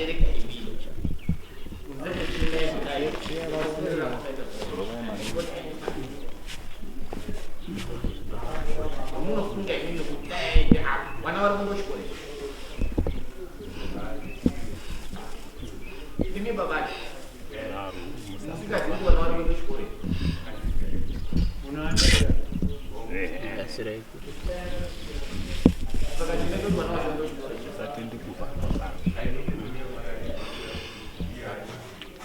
Vakabereka imini. Kunze kwechindai kudai. Munofunga imini kuti dai aende apo. Vana vari kundochikoro. Imi baba. Musingazivi kuti vana vari kundochikoro. Saka chinoita kuti vana vasaende kuchikoro. Usatendi kufa.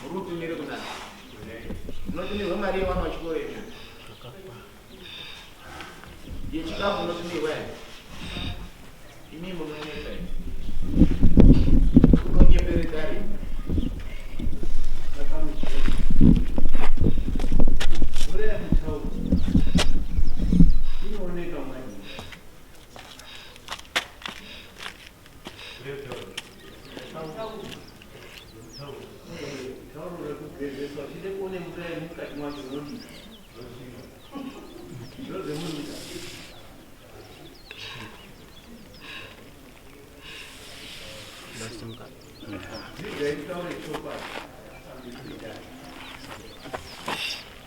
Muri kutumire kunani? Munotumirwa mari yevana vechikoro imi. Yechikafu munotumirwa here? Imi munonetsa imi. Kunonyepereka imi. Mvura yemutauro inooneka mani. Tauro rekugezeswa uchide kuone mvura iri mukati macho unodii? Ndozvemunyika. Dzidzai kutaura chokwadi.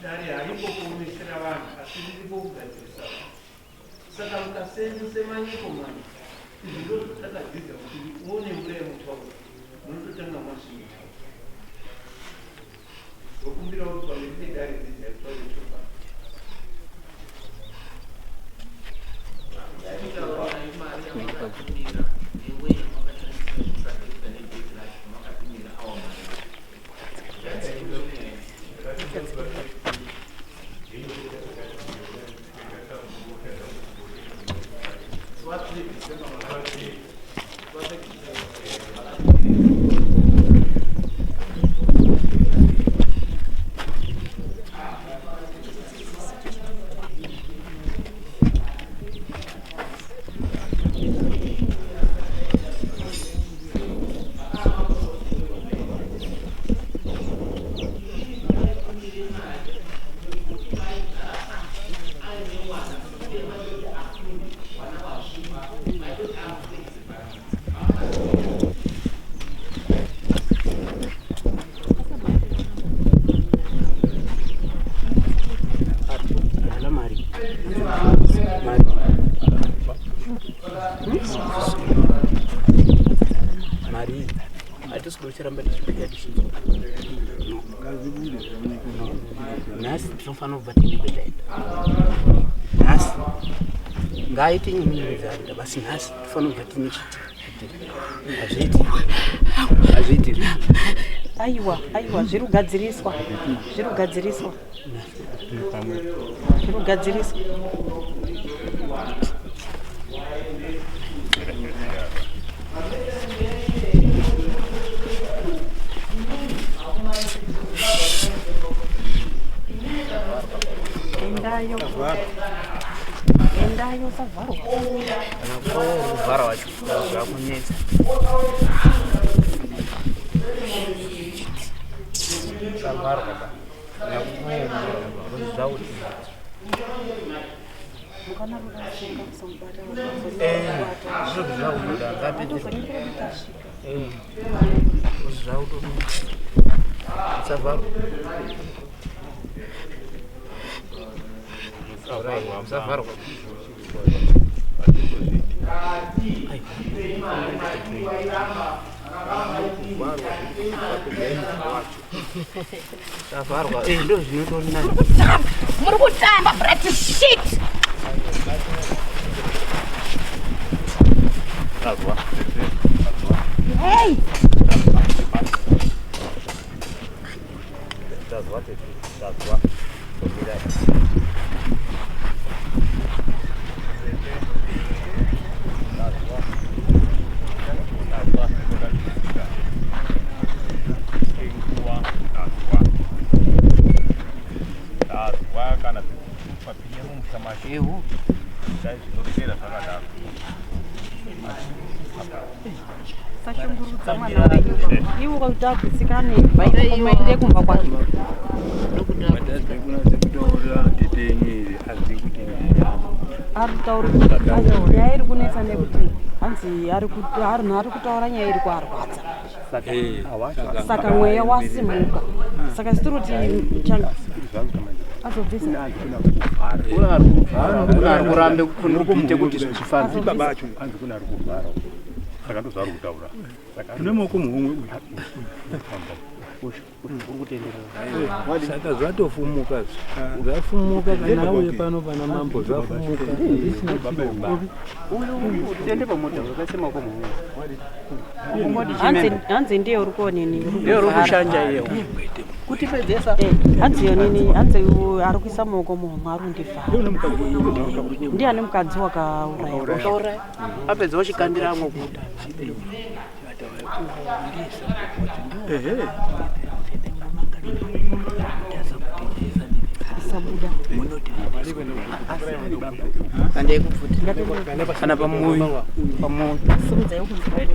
Dare haripo kuomesera vanhu asi riripo kugadzirisa vanhu. Saka mukasenzese manyeko manje izvi ndozvatakadzidza kuti muone mvura yemutauro munototanga masvina. Ndokumbira kuti pamberi pedare dzidzai kutaura chokwadi. Mari yamakatumira newe yamakashandisa kusabhekita nedate racho makatumira awa mari. Haana mari. Mari. Mari. Hatisi kuda kucharamba tichipika tichinzwa. Nhasi tinofanira kubva tiende kwetaenda. Nhasi. Ngaaite nyimiro dzaarida basi nhasi tofanira kubva tine chiti. Hazviiti. Hazviiti. Aiwa, aiwa, zviri kugadziriswa. Zviri kugadziriswa. Zviri kugadziriswa. Endayo. Endayo savharwa. Kana kuvhara wacho zvakunetsa. Savharwa ba. Usavharwa. Tavharwa. Eh, ndo zvinotori nani. Muri kutamba brat shit. Tazwa. Hey. Tazwa tete. Tazwa. Tomira. Tazwa kana papinye mumusha macho. Ewo. Dai zvinopera zvakadaro. Sashungurudza mwana wenyu. Iwe ukakuti agutsikane vaende kumba kwake. Ari kutaura nyaya iri kunetsa nekuti hanzi ari kutaura nyaya iri kuarwadza. Saka mweya wasimuka. Saka situri kuti azobvisa. Ari kurambe kuite kuti zvifambe. Baba acho anzi kuna ari kuvhara. Saka ndozvaari kutaura. Saka tine maoko muhomwe uyu. Saka zvatofumuka, zvafumuka kana auye pano pana mambo, zvafumuka zvisina chiromba. Tende pamota wakaise maoko muhomwe. Hanzi ndiye uri kuonini? Ndiye uri kushanja iye. Kutipedzesa. Hanzi yonini, hanzi ari kuisa maoko muhomwe, ari kundivhara. Ndiani mukadzi wakauraya? Wakauraya. Apedza wachikandira amwe kuta. Asabuda. Andei kupfuti. Kana pamuyu. Pamuyu. Simudzai kunze.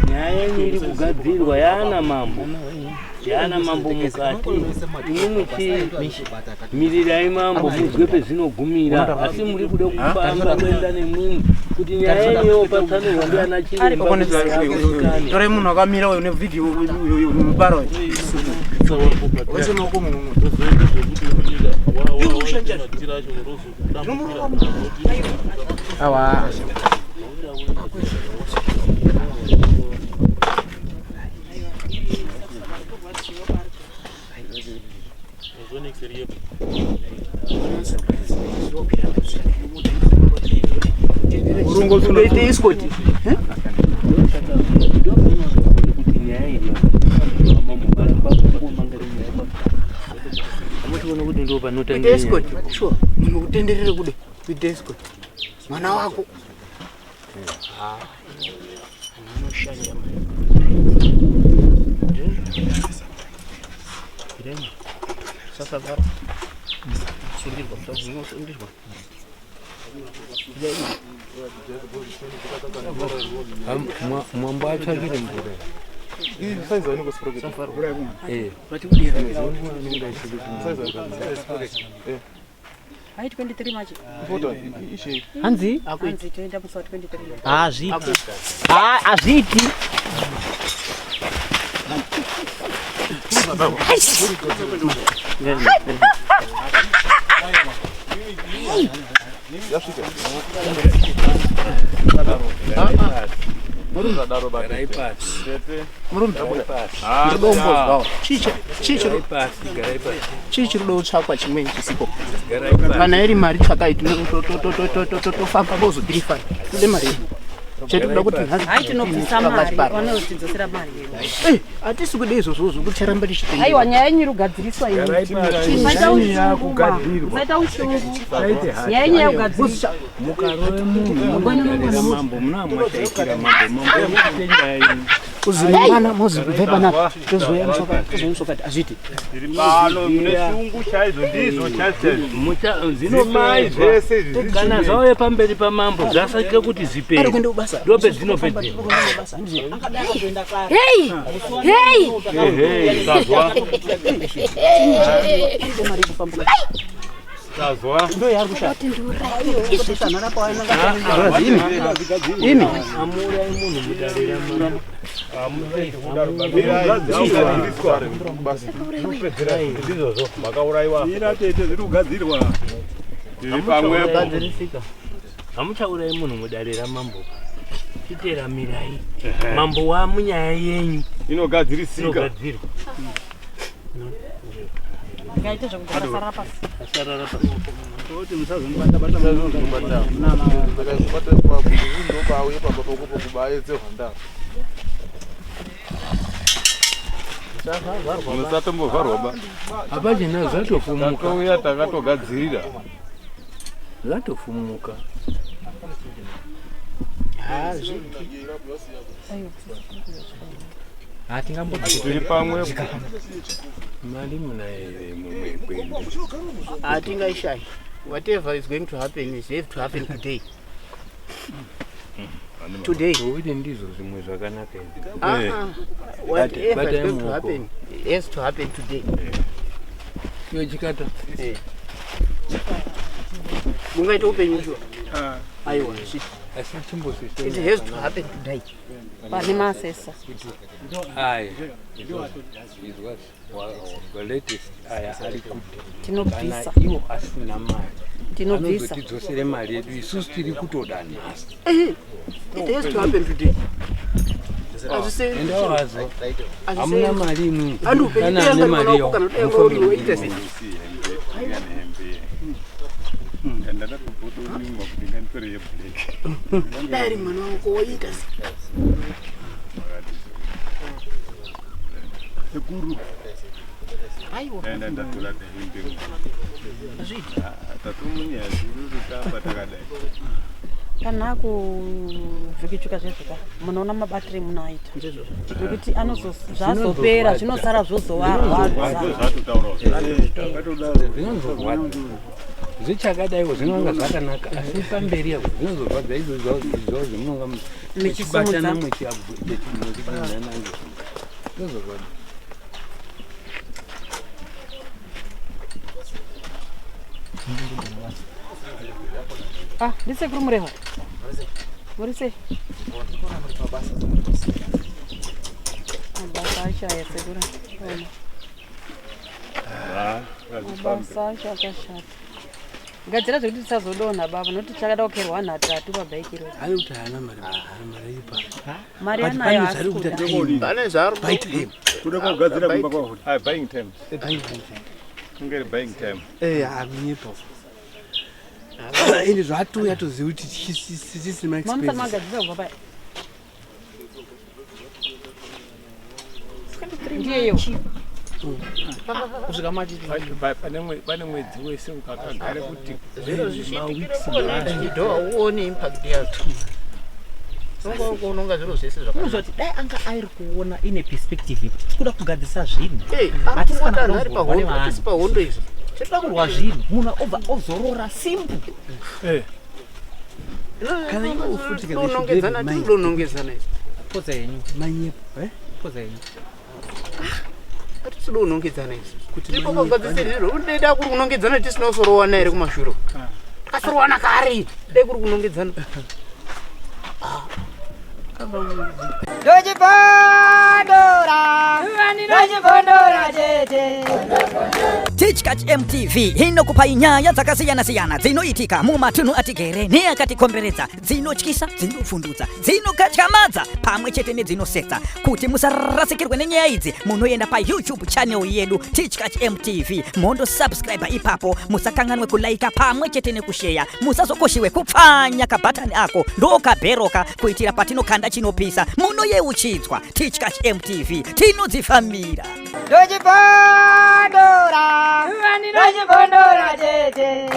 Nyaya yenyu iri kugadzirwa yaana mambo, yaana mambo mukati. Imwimwi chimirirai mambo muzwe pezvinogumira, asi muri kuda kufamba kuenda nemwimwi kuti nyaya yenyu yopatsanurwa ndiana chiremba kuti azivikanwe. Tore munhu akamira uyu nevhidhiyo uyu mubaro uyu. Wese maoko muhomwe. Awa. Ungoite iskoti. Kuti nyaya iyi amotiona kuti ndo Kuite panotangira nyaya. escort. Sure. Munhu kutenderere kude. Kuite escort. Mwana wako. Ah. Anoshanja mani. Sasa vara. Sungirwa, sungirwa. Mwambo atsvakire mvura. Hai, 23 machi. Hanzi Hanzi toenda musi wa 23. hazviiti, hazviiti. Garai pasi. Murume. Garai pasi. Ndinombozwawo. Chii chii Garai pasi, garai pasi. chii chiri kuda kutsvakwa chimweni chisipo? Garai pasi. Kana iri mari tsvakai, tofamba bozotirifana. Tode mari. Chatinoda kuti nhasi Hai, tinobvisa mari, vanotidzosera mari yedu. Hatisi kuda izvozvozvo kuti charamba tichitengera. Aiwa, nyaya yenyu iri kugadziriswa iyi. Garai pasi. Musaita Nyaya ushungu ba. yakugadzirwa. Musaita ushungu. Saite hati. Nyaya yenyu yakugadziriswa. Mukarove munhu munodarira mambo, munamashaikira mambo, mambo muite nyaya yenyu. Kuzi mangwana mozi kubve panapa tozouya musokati azviiti. Tiri pano mune shungu chaizvo, ndizvo chaizvo chaizvo. Dzinomai Zvese izvi kana zvauya pamberi pamambo zvasaka kuti Ari zvipere, kuenda kubasa. ndopedzinopedzerwa. Hei! Hei! Ehe, Tazwa. Tazwa. Imi. Amuurai munhu mudarira mambo. Ndizvozvo makauraiwa. Ira tete zviri kugadzirwa. Tiri pamwepo. Gadzirisika. Hamuchaurai munhu mudare ramambo. Chiteramirai. Mambo wamunyaya yenyu Inogadzirisika. inogadzirwa. Ngaite zvekugara sarara pasi. Asarara pasi. Kuti musazondibata-bata. Ndobauye pamba pako pokubaedzerwa ndaro. Musatombovharwa ba. Hapachina, zvatofumuka. Takauya takatogadzirira. Zvatofumuka. Tiri pamwepo. Mari munayo here mumwe kwenyu? Hatingaishayi. Whatever is going to happen is have to happen today. Today. Ngokuti ndizvo zvimwe zvakanaka izvi. Ah, ah. Whatever Batai is going to muoko. happen has to happen today. Iwe chikata. Mungaita upenyu shuwa. Aiwa, shit. Asi chimbosise. It has to happen today. Pane masesa. Aya. Izwa. The latest aya ari kuti kana Tinobvisa. iwo asina mari Tinobvisa. anozotidzosere mari yedu, isusu tiri kutoda nhasi. It has to happen today. Azvise- Enda wazwa hamuna azvise- mari imwe. Handi upenyu Kana ane dai mari anga yawo kana dai anga uriwo, ita sei? Ndakatobodonyumwa kuti nganditore yeblack. Dai ari mwana wako woita sei? Sekuru. Aiwa. Ndaenda ndatora nehembe. Tatomunya zvirutamba takadai. Kana kuvhikichuka zvezvika, munoona mabatire munoaita nekuti zvazopera zvinosara zvozovarwadza. Zvatotaurawo. Zvinozorwadza zvichakadaiwo, zvinonga zvakanaka, asi pamberi apo zvinozorwadza izvo zvao zvamunonga muchibatana muchiabudana, zvinozorwadza. Ah, ndisekuru Murehwa, muri sei? Mabasa acho aya, sekuru. Ona. Mabasa acho akashata. Gadzira zvekuti tisazodonha baba, nokuti chakada kukerwa vanhu atatu pabhaikiro. Ari kuti haana mari, haana mari ipa. Mari But anayo, pane asi zvari kuita kuda. time. Pane zvaari Buy time. Kuda kugadzira kumba kwako. Ah, buying time. Kunge ri buying time. Eh, hakunyepa. Ende zvatouya toziva kuti tisina Mamusati maexpenses. magadzira kubva paya ndiyeyo. Kusvika matiti. Pane mwedzi wese ukakagare kuti Zviro zvichiitikire kuona chido hauoni impact yazvo. Unonga unonga zviro zvese zvakanaka. Unozoti dai anga airi kuona ine perspective yekuti tiri kuda kugadzirisa zvinhu. Eh, ari Hatisi kungoti kana anhu ari kudomborwa pahondo, nevanhu. hatisi pahondo izvi. Tinoda kurwa zvinhu, munhu obva ozorora, simple. Kana iwo futi kana Tinonongedzana, should have in mind. tinonongedzana izvi. Poza yenyu. Manyepo, eh? Poza yenyu. Hatisi kunongedzana izvi. Kuti Tiripo manyepo, kugadzirisa zviro. Dai kuri kunongedzana tisina kusorowana here kumashure? Takasorowana kare. Dai kuri kunongedzana. Ndochibondora, ndochibondora chete. Tichkach MTV inokupai nyaya dzakasiyana-siyana dzinoitika mumatunhu atigere neakatikomberedza, dzinotyisa, dzinovhundutsa, dzinokatyamadza pamwe chete nedzinosetsa. Kuti musarasikirwe nenyaya idzi, munoenda paYouTube channel yedu Tichkach MTV, mondosubscribe ipapo. Musakanganwe kulaika pamwe chete nekusheya. Musazokoshiwe kupfanya kabhatani ako ndokabheroka kuitira patinokanda chinopisa munoyeuchidzwa. Tichkach MTV, tinodzifambira. Ndochibondora, ndochibondora chete.